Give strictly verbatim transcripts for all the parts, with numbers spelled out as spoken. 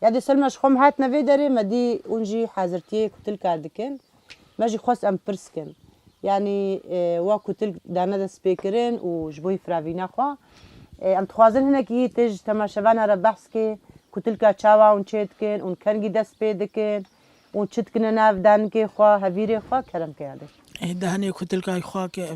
Ya dê Selma, ji xwe em hatine vê derê, me dî hûn jî hazirtiyê kutilka dikin. Me jî xwest em pirs kin. Yanî, e, wa kutilk dane destpêkirin û ji bo hîfravîna xwe. E, em dixwazin hinekî tê ji temaşevana re behs kê, kutilka çawa hûn çê dikin, hûn kengî dest pê dikin, hûn çi dikine nav danikê xwe, hevîrê xwe, kerem ke ya dê. Ê, dehanê kutilka xwe ke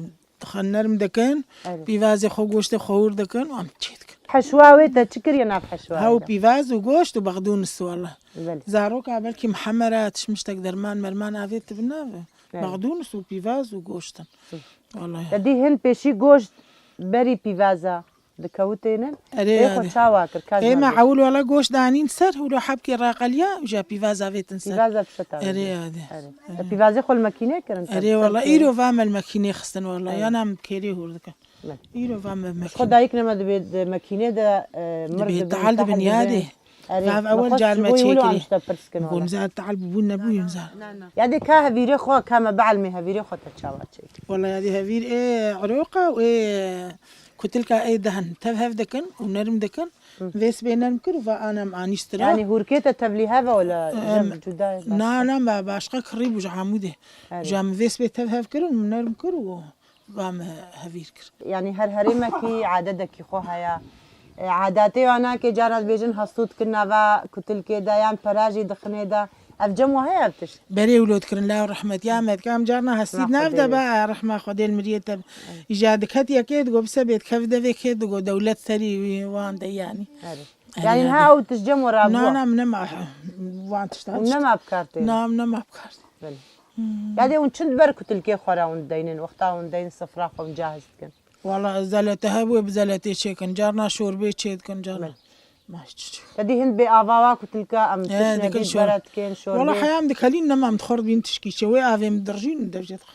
Xwe nerm dikin, Evet. pîvazê xwe goştê xwe hûr dikin, wan çê dikin. Heşwa wê te çi kiriye nav heşwa Hew wê de? Pîvaz û goşt û bexdûnis wala. Belê. Zaroka belkî mihemera tişmiştek derman merman avê tu bi nav e. Evet. Bexdûnis û pîvaz û goşt in. Hı. Wala. Te dî hin pêşî goşt berî pîvaza dikewitênin. Erê Ê ya xwe de. çawa kir? Ka Ê me zana ewil wala goşt danîn ser, hûlo hebkê raqeliya, ja pîvaza vêtin ser. Pîvaza pişta Erê ya de. Erê. E, pîvazê xwe li makînê kirin, Erê wala, îro va me li makînê xistin wala. Erê. Yana em kêrê hûr dikin. Belê. Îro va me Ji xwe makînê. dayik nema dibê di makînê de, e, mir Dibê dibin, tehl dibin tehl ya dibin. de. Erê. Va Me ewil xwest car ji me bo yî wilo çêkirî. em ji te pirs kin wala. Gonza tehl bûbûn nebûyim zar. Ya dê ka hevîrê xwe, ka me bielmê hevîrê xwe te çawa çêkir? Wala ya dê hevîr ê eroqa û ê kutilka ê dehin. Tev hev dikin û nerm dikin. Hı. Vê sibê nerm kir û va ana em anî stira. Yani hûrkê te tevlî hev e wala Em, jem cuda ye, na, başka? na, ba-, başka kirî bû ji Amûdê. Erê. Ji em vê sibê tev hev kir û nerm kir û va me hevîr kir. Yani her herêmekî adedekî xwe heye. E, adatê wana ke cara dibêjin hestû dikin nava kutilkê de yan pera jî dixinê de. Ev cem wa heye ev tişt? Berê wilo dikirin la rehmet ya me dike. Em carna hestî Rehma nav Xwedê de wê. ba rehma Xwedê li miriyê te. Îja diket yekê digo bi se bêt kev devê kê digo dewlet serî wî wan de yani. Erê. Erê Yani ya ha de. ew tişt cem wa rabû. Na, na, min nema wan tiştan Hûn tişt. nema bi kar tê? Na, min nema bi kar tê. Belê. Hmm. Ya dê hûn çi di ber kutilkê xwe re hûn deynin, wexta hûn deyin sifra xwe hûn cahiz dikin? Wala zelete hebû, bi zeletê çêkin. Carna şorbê çê dikin, carna. Belê. Maş çiçik. Te dî hin bê ava wa kutilka em He, tiştine dikin dî şor. bere dikin, şorbê. Wala heyam dikelîn nema em dixwar dibîn tişkî çê. Wê avê min dirjîn devjê dixwar.